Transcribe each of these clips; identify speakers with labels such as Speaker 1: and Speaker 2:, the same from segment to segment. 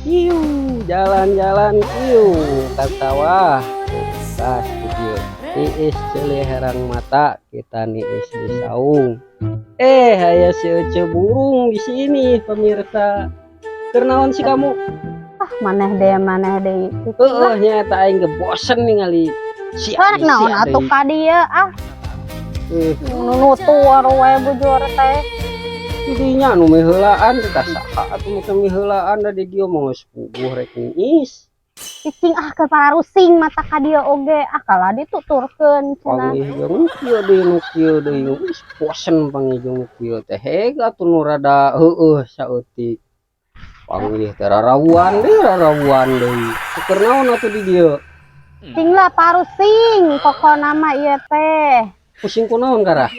Speaker 1: Kiu jalan-jalan kiu ka sawah. Tas di dieu. Tiis ceuli herang mata kita niis di saung. Eh, aya si Ece burung di sini, pemirsa. Keur naon sih kamu?
Speaker 2: Ah, maneh deh, maneh deh.
Speaker 1: Heeh, nya eta aing ge bosen ningali si
Speaker 2: Rek naon atuh ka dieu ah?
Speaker 1: Eh,
Speaker 2: Nunutur we bujur teh.
Speaker 1: Didinya nu miheulaan teh saha atuh make miheulaan da di dieu mah geus puguh rek niis.
Speaker 2: Cicing ah, ke pararusing mata ka dieu oge ah, kalah dituturkeun cenah.
Speaker 1: Panggih jeung kieu deui, nu kieu deui, geus bosen panggih jeung nu kieu teh. Heg atuh nu rada heueuh saeutik. Panggih teh rarawuan deui, rarawuan deui. Keur naon atuh di dieu?
Speaker 2: Cing lah, parusing pokona mah ieu teh.
Speaker 1: Pusing kunaon karah?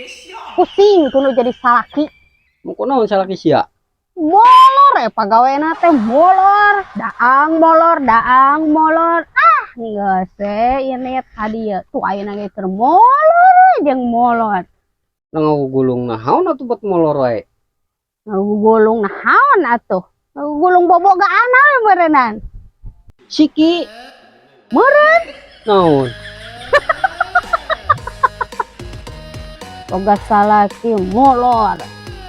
Speaker 2: Pusing kudu jadi salaki.
Speaker 1: Mau kunaon salaki sia?
Speaker 2: Molor ya pagawena teh, molor, daang molor, daang molor. Ah, geus we ini ka dieu tuh ayeuna ge keur molor jeung molor.
Speaker 1: Na ngagugulung naon atuh bet molor wae?
Speaker 2: Ngagugulung naon atuh? Ngagugulung bobogaan we meureunnan.
Speaker 1: Siki
Speaker 2: Meureun.
Speaker 1: Naon?
Speaker 2: Boga salaki molor.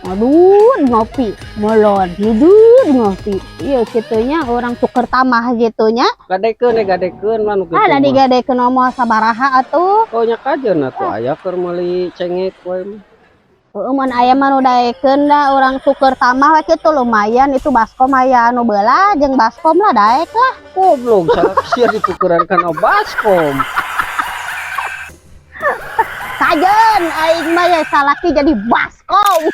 Speaker 2: Aduh, ngopi, molor, hidup ngopi. Iya kitunya orang tuker tamah gitunya.
Speaker 1: Gadekeun eh, gadekeun mah nu kitu
Speaker 2: Ada
Speaker 1: mah.
Speaker 2: Digadekeun moal sabaraha atuh.
Speaker 1: Oh, nya kajeun atuh aya keur meuli cengek wae mah.
Speaker 2: Heeh, mun aya mah nu daekeun da urang tuker tamah we kitu lumayan itu baskom aya anu beula jeung baskom lah daek lah.
Speaker 1: Goblok, salaki sia ditukeran kana baskom.
Speaker 2: Kajeun aing mah ya salaki jadi baskom.